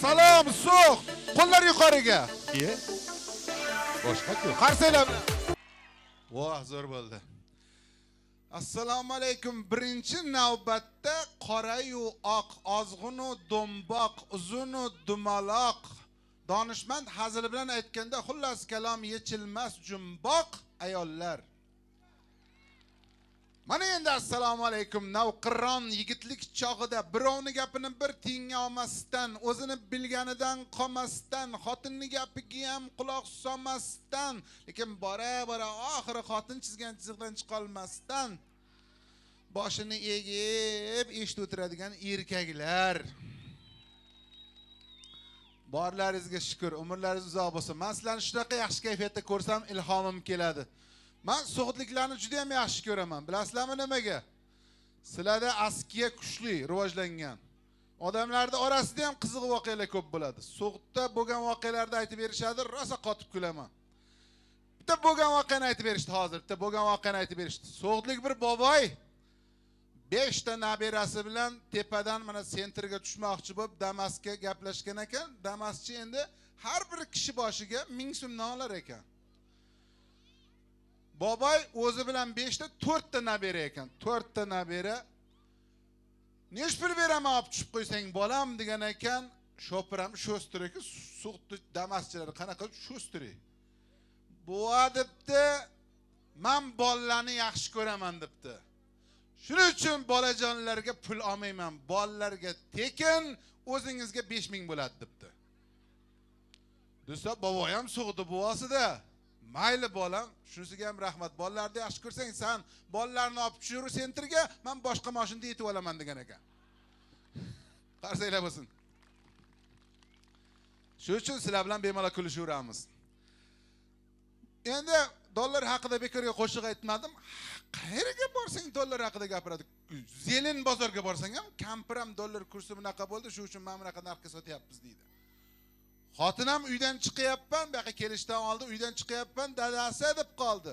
Salom, So'x. Qo'llar yuqoriga. Iye. Boshqa-ku. Qarsanglar bilan. Voh, zo'r bo'ldi. Assalomu alaykum. Birinchi navbatda qorayu oq, ozg'unu do'mboq, uzunu dumaloq, donishmand hazili bilan aytganda xullas kalom yechilmas jumboq ayollar. Mana endi assalomu alaykum. Navqiron yigitlik chog'ida birovni gapini bir tiyinga olmasdan, o'zini bilganidan qolmasdan, xotinni gapiga ham quloq solmasdan, lekin bora-bora oxiri xotin chizgan chiziqdan chiqa olmasdan boshini egib eshitib o'tiradigan erkaklar. Borlaringizga shukr, umrlaringiz uzoq bo'lsin. Men sizlarni shunaqa yaxshi kayfiyatda ko'rsam ilhomim keladi. Men so'g'dliklarni juda ham yaxshi ko'raman. Bilasizlarmi nimaga? Sizlarda askiya kuchli, rivojlangan. Odamlarda orasida ham qiziq voqealar ko'p bo'ladi. So'g'dda bo'lgan voqealarni aytib berishadi, rosa qotib kulaman. Bitta bo'lgan voqeani aytib berishdi hozir, bitta bo'lgan voqeani aytib berishdi. So'g'dlik bir boboy 5 ta nabirasi bilan tepadan mana sentrga tushmoqchi bo'lib Damasga gaplashgan ekan. Damaschi endi har bir kishi boshiga 1000 so'mdan olar ekan. Boboy o'zi bilan 5 ta 4 ta nabira ekan. 4 ta nabira. Nech pul beraman olib tushib qo'ysang bolam degan ekan. Shopir ham sho'stir ekan. So'g'di damaschilar qanaqa sho'stir. Buva debdi, men bolalarni yaxshi ko'raman debdi. Shuning uchun bolajonlarga pul olmayman, bolalarga tekin, o'zingizga 5000 bo'ladi debdi. Desa boboy ham so'g'di buvasida. Mayli bolam, shunisiga ham rahmat. Bolalarni yaxshi ko'rsang, sen bolalarni olib tushir sentrga, men boshqa mashinada yetib olaman degan ekan. Qarsanglar bo'lsin. Shuning uchun sizlar bilan bemalol kulishaveramiz. Endi dollar haqida bekorga qo'shiq aytmadim. Qayerga borsang dollar haqida gapiradi. Zelen bozorga borsang ham kampir ham dollar kursi bunaqa bo'ldi, shu uchun mana bunaqa narxga sotyapmiz deydi. Xotin ham uydan chiqyapman, bu yoqqa kelishdan oldin uydan chiqyapman, dadasi deb qoldi.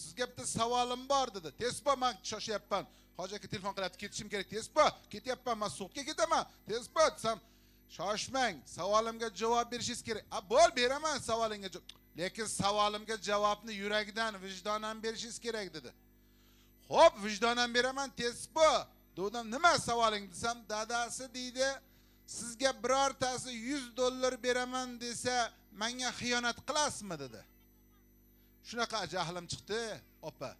Sizga bitta savolim bor dedi. Tez bo, men shoshyapman. Hoji aka telefon qilyapti, ketishim kerak. Tez bo, ketyapman, men So'g'dga ketaman. Tez bo desam, shoshmang, savolimga javob berishingiz kerak. A, bo'l, beraman savolingga javob. Lekin savolimga javobni yurakdan, vijdonan berishingiz kerak dedi. Xo'p, vijdonan beraman, tez bo. Dedim, nima savoling desam, dadasi deydi, sizga birortasi $100 beraman desa, menga xiyonat qilasizmi dedi. Shunaqa jahlim chiqdi, opa.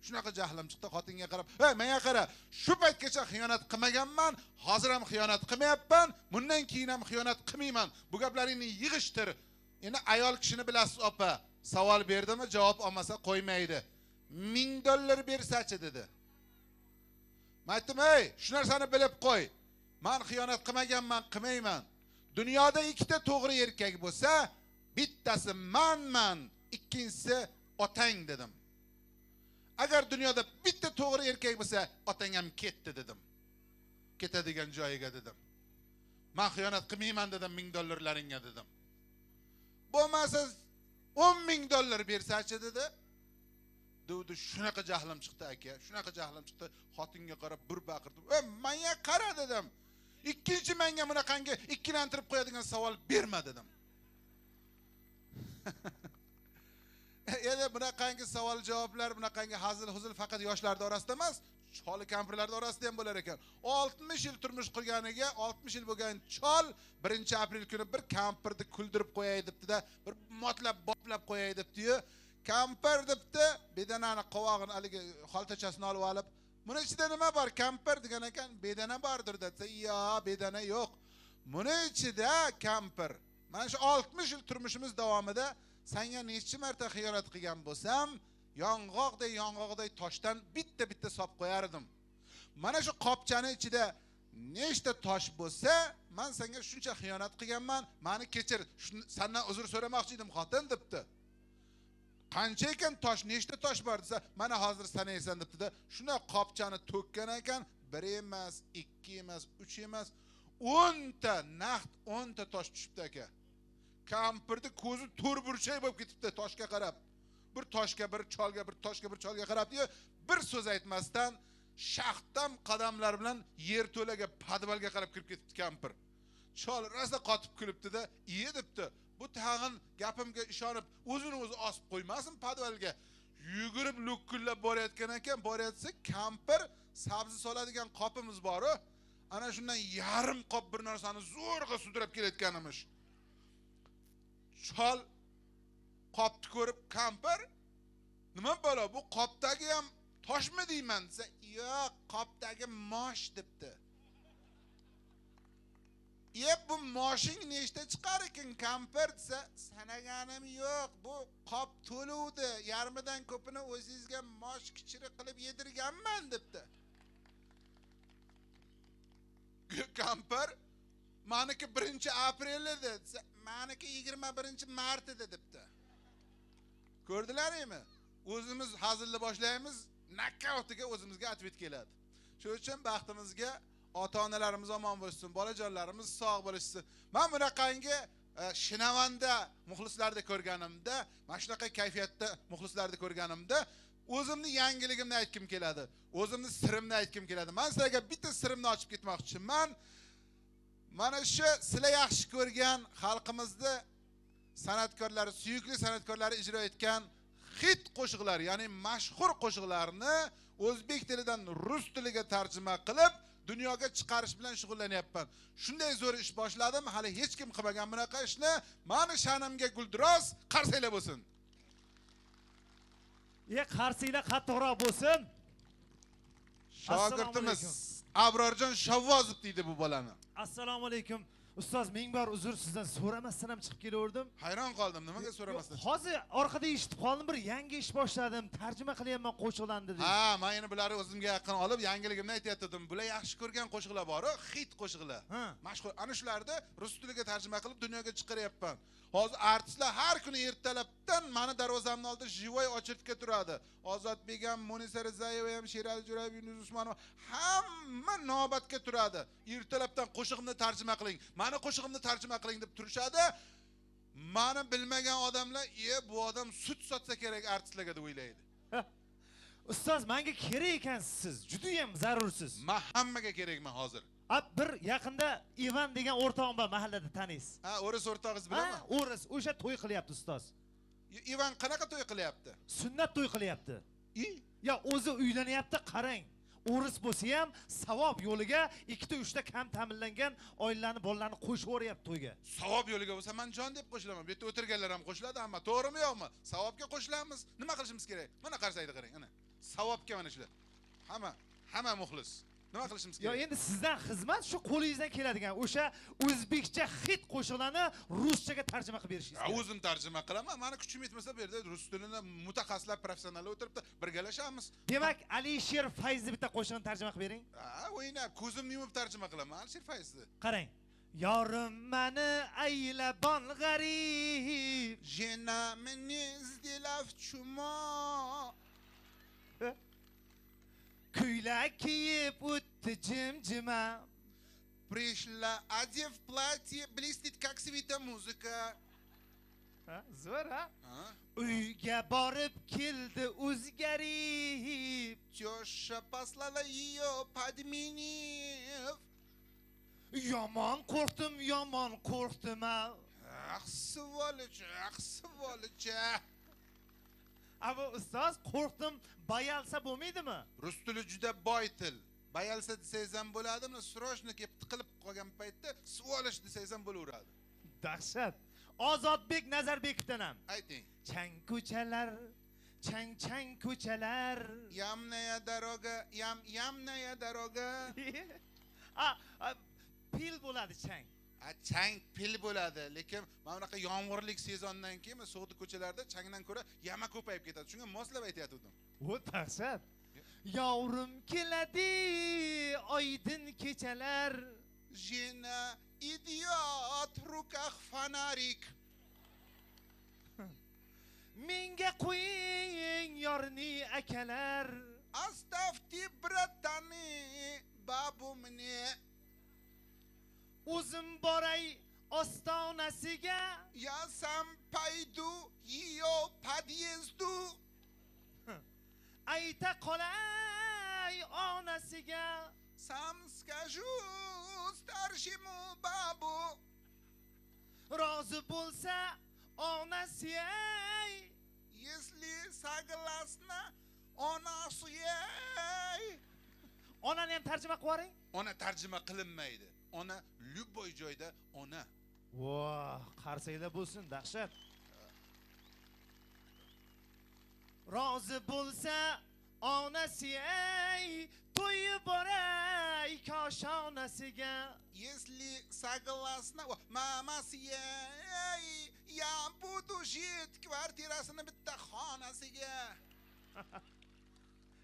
Shunaqa jahlim chiqdi, xotinga qarab, "Ey, menga qara, shu paytgacha xiyonat qilmaganman, hozir ham xiyonat qilmayapman, bundan keyin ham xiyonat qilmayman. Bu gaplaringni yig'ishtir." Endi ayol kishini bilasiz, opa, savol berdimi, javob olmasa qo'ymaydi. $1000 bersachi dedi. Men aytdim, "Ey, shu narsani bilib qo'y. Men xiyonat qilmaganman, qilmayman. Dunyoda ikkita to'g'ri erkak bo'lsa, bittasi manman, ikkinchisi otang" dedim. Agar dunyoda bitta to'g'ri erkak bo'lsa, otang ham ketdi dedim. Ketadigan joyiga dedim. Men xiyonat qilmayman dedim, $1000 dedim. Bo'lmasa $10,000 bersachi dedi. Duvdi, shunaqa jahlim chiqdi aka, shunaqa jahlim chiqdi. Xotinga qarab bir baqirdim. "Ey, menga qara" dedim. Ikkinchi menga bunaqangi ikkilantirib qo'yadigan savol berma dedim. Endi bunaqangi savol javoblar, bunaqangi hazil-huzul faqat yoshlar orasida emas, chol kampirlar orasida ham bo'lar ekan. 60 yil turmush qurganiga 60 yil bo'lgan chol 1-aprel kuni bir kampirni kuldirib qo'yay debdi-da, bir motlab boplab qo'yay debdi-yu. Kampir debdi, bedanani qovog'ini haligi xoltachasini olib olib, "Buni ichida nima bor kampir?" degan ekan. "Bedana bordir" desa, "Yo, bedana yo'q. Buni ichida kampir. Mana shu 60 yil turmushimiz davomida senga necha marta xiyonat qilgan bo'lsam, yong'oqday toshdan bitta-bitta sop qo'yardim. Mana shu qopchani ichida nechta tosh bo'lsa, men senga shuncha xiyonat qilganman, meni kechir, sendan uzr so'ramoqchi edim xotin" debdi. Qancha ekan tosh, nechta tosh bor desa, mana hozir sanaysan debdi-da. Shunda qopchani to'kkan ekan, 1 emas, 2 emas, 3 emas, 10 ta naqd 10 ta tosh tushibdi aka. Kampirni ko'zi to'rt burchak bo'lib ketibdi toshga qarab. Bir toshga, bir cholga, bir toshga, bir cholga qarabdi-yu, bir so'z aytmasdan shaxtam qadamlar bilan yerto'laga, podvalga qarab kirib ketibdi kampir. Chol rosa qotib kulibdi-da, "Iye" debdi. Bu tag'in gapimga ishonib, o'zini o'zi osib qo'ymasin podvalga. Yugurib lo'killab borayotgan ekan, borayotsa kampir sabzi soladigan qopimiz bor-ku. Ana shundan yarim qop bir narsani zo'rg'a sudrab kelayotganimish. Chol qopni ko'rib, kampir, "Nima balo, bu qopdagi ham toshmi deyman?" desa, "Yo'q, qopdagi mosh" debdi. "E, bu moshing nechta chiqar ekan kampir?" desa, "Sanaganim yo'q, bu qop to'luvdi, yarmidan ko'pini o'zingizga mosh kichiri qilib yedirganman" debdi. Kampir, "Meniki 1-aprel edi" desa, "Meniki 21-mart edi" debdi. Ko'rdilaringmi? O'zimiz hazilni boshlaymiz, nokautiga o'zimizga ответ keladi. Shuning uchun baxtimizga ota-onalarimiz omon bo'lsin, bolajonlarimiz sog' bo'lishsin. Men bunaqangi shinavanda muxlislarni ko'rganimda, mana shunaqa kayfiyatda muxlislarni ko'rganimda o'zimni yangiligimni aytgim keladi. O'zimni sirimni aytgim keladi. Men sizlarga bitta sirimni ochib ketmoqchiman. Mana shu sizlar yaxshi ko'rgan xalqimizni san'atkorlari, suyukli san'atkorlari ijro etgan hit qo'shiqlar, ya'ni mashhur qo'shiqlarni o'zbek tilidan rus tiliga tarjima qilib dunyoga chiqarish bilan shug'ullanyapman. Shunday zo'r ish boshladim, hali hech kim qilmagan bunaqa ishni. Mani sha'nimga guldiroz qarsanglar bo'lsin. Qarsanglar qattiqroq bo'lsin. Shogirdimiz Abrorjon Shavvozov deydi bu bolani. Assalomu alaykum. Ustoz, ming bor uzr, sizdan so'ramasdan ham chiqib kelaverdim. Hayron qoldim, nimaga so'ramasdan? Hozir orqada eshitib qoldim, bir yangi ish boshladim, tarjima qilyapman qo'shiqlarni dedi. Ha, men endi bularni o'zimga yaqin olib, yangiligimni aytayotgandim. Bular yaxshi ko'rgan qo'shiqlar bor-ku, hit qo'shiqlar. Mashhur. Ana shularni rus tiliga tarjima qilib dunyoga chiqaryapman. Hozir artistlar har kuni ertalabdan meni darvozamning oldida jivoy ochertga turadi. Ozodbek ham, Munisa Rizayeva ham, Sherali Jo'rayev, Yulduz Usmonova hamma navbatga turadi. Ertalabdan qo'shig'imni tarjima qiling, meni qo'shig'imni tarjima qiling deb turishadi. Meni bilmagan odamlar, "E, bu odam sut sotsa kerak artistlarga" deb o'ylaydi. Ustoz, menga kerak ekansiz, juda ham zarursiz. Men hammaga kerakman hozir. Bir yaqinda Ivan degan o'rtog'im bor, mahallada taniysiz. Ha, o'ris o'rtog'ingiz bilaman. Ha, o'ris, o'sha to'y qilyapti ustoz. Ivan qanaqa to'y qilyapti? Sunnat to'y qilyapti. Ya o'zi uylanyapti, qarang. O'ris bo'lsa ham savob yo'liga 2ta 3ta kam ta'minlangan oilalarni bolalarini qo'shib yuboryapti to'yga. Savob yo'liga bo'lsa men jon deb qo'shilaman. Bu yerda o'tirganlar ham qo'shiladi, hamma to'g'rimi yo'qmi? Savobga qo'shilamiz. Nima qilishimiz kerak? Mana qarsaydi qarang, ana. Savobga mana shular. Hamma muxlis. Nima qilishimiz kerak? Yo, endi sizdan xizmat shu qo'lingizdan keladigan o'sha o'zbekcha hit qo'shiqlarni ruschaga tarjima qilib berishingiz kerak. O'zim tarjima qilaman. Meni kuchim yetmasa bu yerda rus tilini mutaxassislar, professionallar o'tiribdi, birgalashamiz. Demak, Alisher Fayzni bitta qo'shig'ini tarjima qilib bering. Ha, o'ynab, ko'zimni yumib tarjima qilaman Alisher Fayzni. Qarang. Yorim mani aylabon g'arib, Jena meni сделав чумо. Ko'ylak kiyib o'tdi jimjima. Пришла, одев платье, блестит, как светомузыка. Ha, zo'r, ha? Uyga borib keldi o'zgarib. Тёща послала ее, подменив. Yomon qo'rqdim, yomon qo'rqdim. Ах, сволочь, ах, сволочь. Ama ustoz, qo'rqdim, bayalsa bo'lmaydimi? Rus tili juda boy til. Bayalsa desangiz ham bo'ladimi? Срочно kelib tiqilib qolgan paytda svolish desangiz ham bo'laveradi. Dahshat. Ozodbek Nazarbekovdan ham. Ayting. Chang ko'chalar, chang chang ko'chalar. Ямная дорога, ям ямная дорога. A, pil bo'ladi chang. Chang pil bo'ladi, lekin mana bunaqa yomg'irlik sezondan keyin so'g'di ko'chalarda changdan ko'ra yama ko'payib ketadi. Shunga moslab aytayotgandim. O dahshat. Yovrim keladi oydin kechalar. Jena idiot rukah фонарик. Menga qo'ying yorni akalar. Оставьте, братаны, бабу мне. O'zim boray ostonasiga. Я сам пойду ее подъезду. Ayta qolay onasiga. Сам скажу старшему бабу. Rozi bo'lsa onasi ey. Если согласна onasi ey. Onani ham tarjima qilib yuboring. Ona tarjima qilinmaydi. Ona любой joyda ona. Voh, qarsanglar bo'lsin, dahshat. Rozi bo'lsa onasi ey, to'yib boray koshonasiga. Если согласна mamasi ey, я буду жить kvartirasini bitta xonasiga.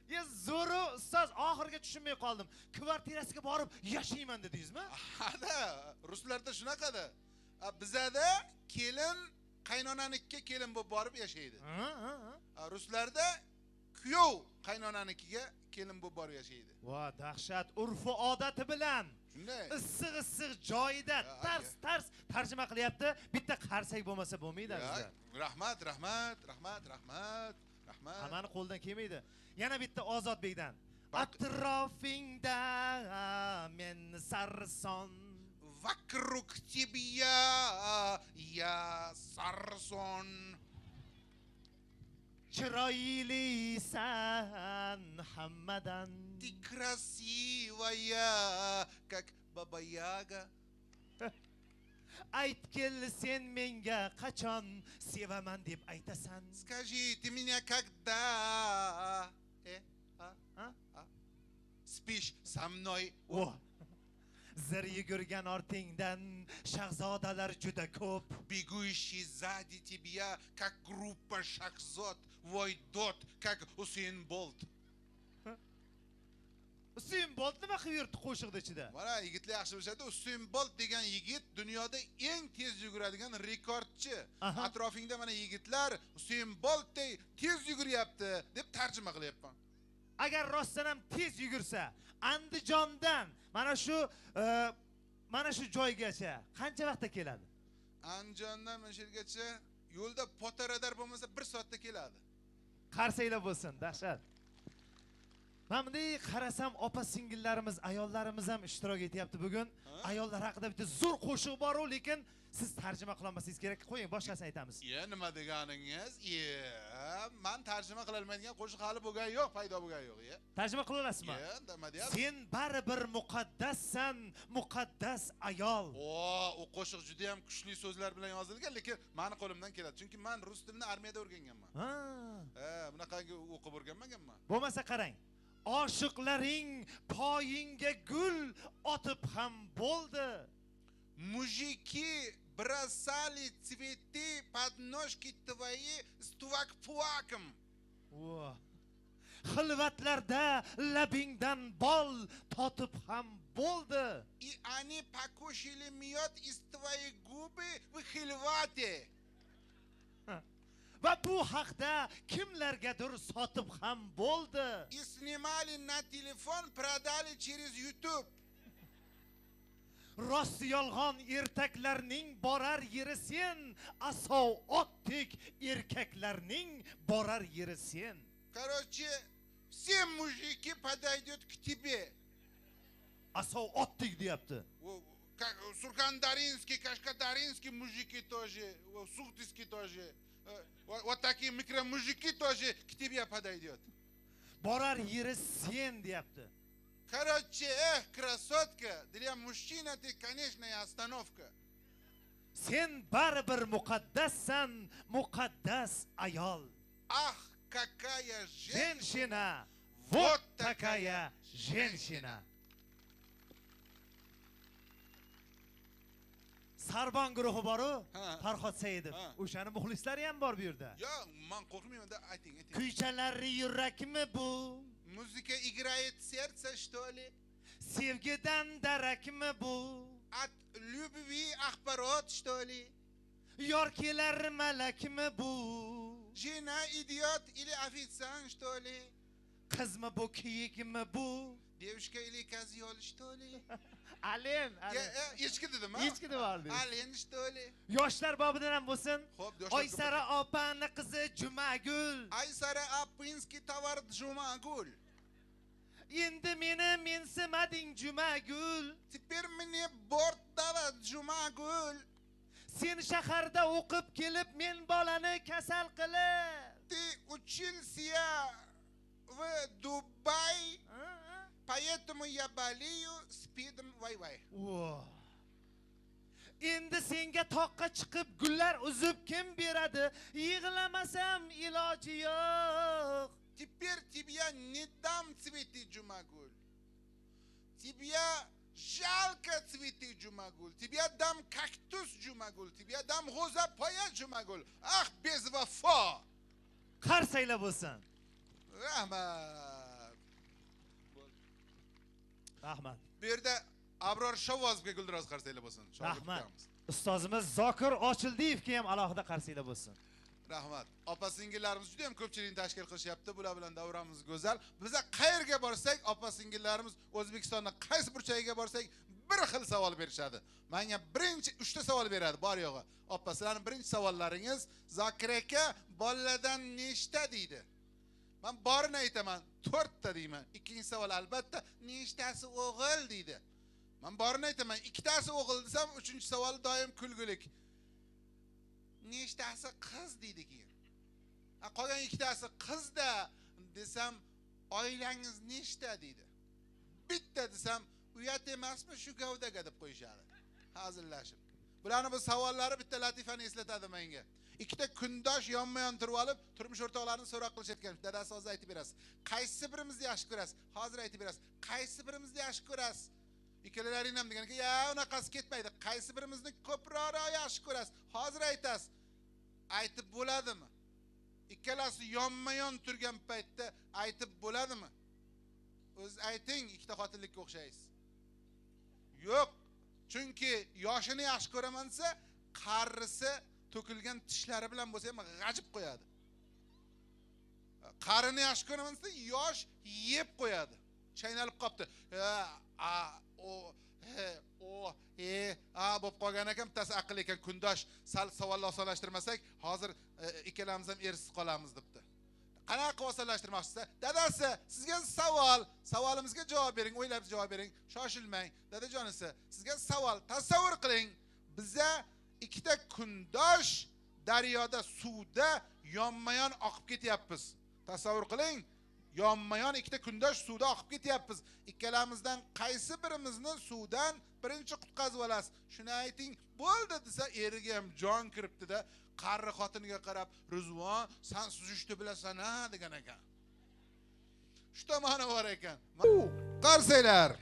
Ya zo'ru ustoz, oxiriga tushunmay qoldim. Kvartirasiga borib yashayman dedingizmi? Ha-da, ruslarda shunaqada. Bizada kelin qaynonanikiga kelin bo'lib borib yashaydi. Ruslarda kuyov qaynonanikiga kelin bo'lib borib yashaydi. Va dahshat, urfu odati bilan. Shunday. Issiq-issiq joyida tars-tars tarjima qilyapti. Bitta qarsak bo'lmasa bo'lmaydi azizlar. Rahmat, rahmat, rahmat, rahmat, rahmat. Hammani qo'ldan kelmaydi. Yana bitta Ozodbekdan. Atrofingda men sarson. Вокруг тебя я sarson. Chiroylisan hammadan. Ты красивая, как Баба Яга. Aytgil sen menga qachon sevaman deb aytasan. Скажи, ты меня когда спишь со мной? Zir yugurgan ortingdan shahzodalar juda ko'p. Бегущий сзади тебя, как группа шахзод, войдот, как Усейн Болт. Usain Bolt nima qilib yuribdi qo'shiqda ichida? Mana yigitlar yaxshi bilishadi, Usain Bolt degan yigit dunyoda eng tez yuguradigan rekordchi. Atrofingda mana yigitlar Usain Boltday tez yuguryapti deb tarjima qilyapman. Agar rostdan ham tez yugursa, Andijondan mana shu joygacha qancha vaqtda keladi? Andijondan mana shu yergacha yo'lda potaradar bo'lmasa 1 soatda keladi. Qarsanglar bo'lsin, dahshat. Mana bunday qarasam opa singillarimiz, ayollarimiz ham ishtirok etyapti bugun. Ayollar haqida bitta zo'r qo'shiq bor-u, lekin siz tarjima qila olmasangiz kerak. Qo'ying, boshqasini aytamiz. Ye, nima deganingiz? Ye, men tarjima qila olmaydigan qo'shiq hali bo'lgan yo'q, paydo bo'lgan yo'q, ye. Tarjima qila olasizmi? Ye, nima deyapsiz? Sen baribir muqaddassan, muqaddas ayol. O, u qo'shiq juda ham kuchli so'zlar bilan yozilgan, lekin meni qo'limdan keladi. Chunki men rus tilini armiyada o'rganganman. Ha. Ha, bunaqangi o'qib o'rganmaganman. Bo'lmasa qarang. Oshiqlaring poyingga gul otib ham bo'ldi. Мужики бросали цветы под ножки твои с тувак-пуваком. Xilvatlarda labingdan bol totib ham bo'ldi. И они покушали мед из твоей губы в хилвате. Va bu haqda kimlargadir sotib ham bo'ldi. И снимали на телефон, продали через YouTube. Rost yolg'on ertaklarning borar yeri sen, asov otdek erkaklarning borar yeri sen. Короче, все мужики подойдут к тебе. Asov otdek deyapti. Сурхандаринский, Кашкадаринский мужики тоже, Сухдийский тоже. Вот такие микромужики тоже к тебе подойдет. Borar yeri sen deyapti. Короче, эх, красотка, для мужчины ты, конечно, остановка. Sen baribir muqaddassan, muqaddas ayol. Ах, какая женщина! Вот такая женщина! Sarbon guruhi bor-u, Farhod Saidov. O'shani muxlislari ham bor bu yerda. Yo'q, men qo'rqmayman da, ayting, ayting. Kuychalari yurakmi bu? Музыка играет сердце, что ли? Sevgidan darakmi bu? От любви ахпорот, что ли? Yor kelar malakmi bu? Жена идиот или официант, что ли? Qizmi bu, kiyikmi bu? Девушка или козел, что ли? Alen, alen. Echki dedim, ha? Echki devordi. Alen, что ли? Yoshlar bobidan ham bo'lsin. Xo'p, Oysara opani qizi Jumagul. Aysara apinskiy tovar Jumagul. Endi meni mensimading Jumagul. Теперь мне борт давать, Jumagul. Sen shaharda o'qib kelib men bolani kasal qilib. Ты учился в Дубай, поэтому я болею спидом вай-вай. Endi senga toqqa chiqib gullar uzib kim beradi? Yig'lamasam iloji yo'q. Теперь тебя не дам цветы, Jumagul. Тебя жалко цветы, Jumagul. Тебе дам кактус, Jumagul. Тебе дам g'o'zapoya, Jumagul. Ах, безвафо. Qarsanglar bo'lsin. Rahmat. Rahmat. Bu yerda Abror Shovvozovga guldiroz qarsanglar bo'lsin. Rahmat. Ustozimiz Zokir Ochildiyevga ham alohida qarsanglar bo'lsin. Rahmat. Opa singillarimiz juda ham ko'pchilikni tashkil qilishyapti. Bular bilan davramiz go'zal. Biza qayerga borsak, opa singillarimiz O'zbekistonning qaysi burchagiga borsak, bir xil savol berishadi. Menga birinchi 3 ta savol beradi, bor yo'g'i. Opa, sizlarning birinchi savollaringiz Zokir aka bolalardan nechta deydi. Men borini aytaman, 4 ta deyman. Ikkinchi savol albatta nechtasi o'g'il deydi. Men borini aytaman, ikkitasi o'g'il desam, uchinchi savol doim kulgulik. Nechtasi qiz deydi keyin. Qolgan ikkitasi qizda desam, oilangiz nechta deydi. Bitta desam, uyat emasmi shu gavdaga deb qo'yishadi. Hazillashib. Bularning bu savollari bitta latifani eslatadi menga. Ikkita kundosh yonma-yon turib olib, turmush o'rtoqlarini so'roq qilishayotgan. Dadasi hozir aytib berasiz. Qaysi birimizni yaxshi ko'rasiz? Hozir aytib berasiz. Qaysi birimizni yaxshi ko'rasiz? Ikkalalaring ham degan ekan, ya unaqasi ketmaydi. Qaysi birimizni ko'proq yaxshi ko'rasiz? Hozir aytasiz. Aytib bo'ladimi? Ikkalasi yonma-yon turgan paytda aytib bo'ladimi? O'z ayting, ikkita xotinlikka o'xshaysiz. Yo'q, chunki yoshini yaxshi ko'raman desa, qarisi to'kilgan tishlari bilan bo'lsa ham g'ajib qo'yadi. Qarini yaxshi ko'raman desa, yosh yeb qo'yadi. Chaynalib qopti. A o h o e a bo'lib qolgan ekan, bittasi aql ekan, kundosh sal savolni osonlashtirmasak, hozir ikkalamiz ham ersiz qolamiz debdi. Qanaqa qilib osonlashtirmoqchisiz? Dadasi, sizga savol, savolimizga javob bering, o'ylab javob bering, shoshilmang. Dadajonisi, sizga savol, tasavvur qiling. Biza ikkita kundosh daryoda, suvda yonma-yon oqib ketyapmiz. Tasavvur qiling. Yonma-yon ikkita kundosh suvda oqib ketyapmiz. Ikkalamizdan qaysi birimizni suvdan birinchi qutqazib olasiz? Shuni ayting, bo'ldi desa, eriga ham jon kiribdi-da, qarri xotiniga qarab, Rizvon, sen suzishni bilasan ha degan ekan. Shu tomoni bor ekan. Qarsanglar.